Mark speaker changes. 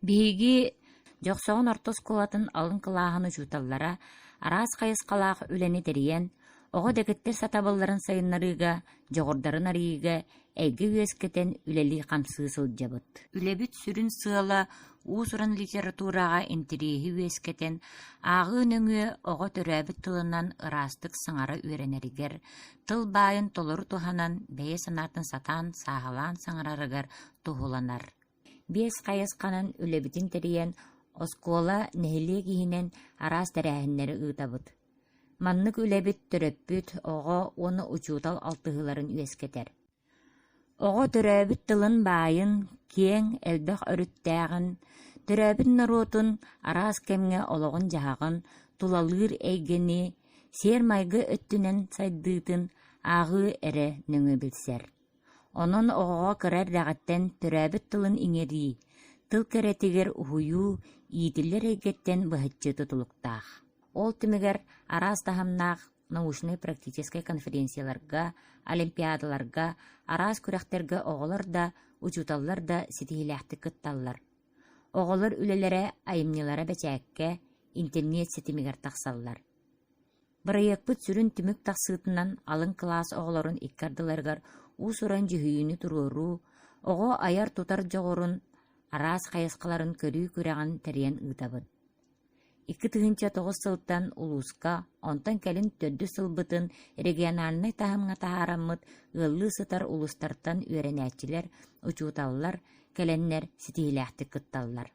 Speaker 1: Биһиги Дьохсоҕон орто оскуолатын алын кылааһын учууталлара араас хайысхалаах үлэни тэрийэн, оҕо дэгиттэр сатабылларын сайыннарыыга, дьоҕурдарын арыйыыга эйгэ үөскэтэн үлэлии-хамсыы сылдьабыт. Үлэбит сүрүн сыала уус-уран литератураҕа интэриэһи үөскэтэн, ааҕыы нөҥүө оҕо төрөөбүт тылынан ыраастык саҥара үөрэнэригэр, тыл баайын толору туһанан бэйэ санаатын сатаан сааһылаан саҥарарыгар туһуланар. Биэс хайысханан үлэбитин тэрийэн, оскуола, нэһилиэк иһинэн араас тэрээһиннэри ыытабыт. Маннык үлэбит төрөппүт, оҕо уонна учуутал алтыһыыларын үөскэтэр. Оҕо төрөөбүт тылын баайын, киэҥ, элбэх өрүттээҕин, төрөөбүт норуотун араас кэмҥэ олоҕун-дьаһаҕын, тулалыыр эйгэни, сиэр-майгы өттүнэн сайдыытын ааҕыы эрэ нөҥүө билсэр. Онон оҕоҕо кыра эрдэҕиттэн төрөөбүт тылын иҥэрии, тыл кэрэтигэр уһуйуу иитиллэр эйгэттэн быһаччы тутулуктаах. Ол түмүгэр араас таһымнаах научнай-практическай конференцияларга, олимпиадаларга, араас күрэхтэргэ оҕолор да, учууталлар да ситиһиилээхтик кытталлар. Оҕолор үлэлэрэ, айымньылара бэчээккэ, интернет ситимигэр тахсаллар. Бырайыакпыт сүрүн түмүк тахсыытынан алын кылаас оҕолорун икки ардыларыгар уус-уран дьүһүйүүнү туруоруу, оҕо айар-тутар дьоҕурун араас хайысхаларын көрүү күрэҕин тэрийэн ыытабыт. 2009 сылтан улууска, онтон кэлин төрдүс сылбытын региональнай таһымҥа таһаараммыт ыаллыы сытар улуустартан үөрэнээччилэр, учууталлар кэлэннэр ситиһиилээхтик кытталлар.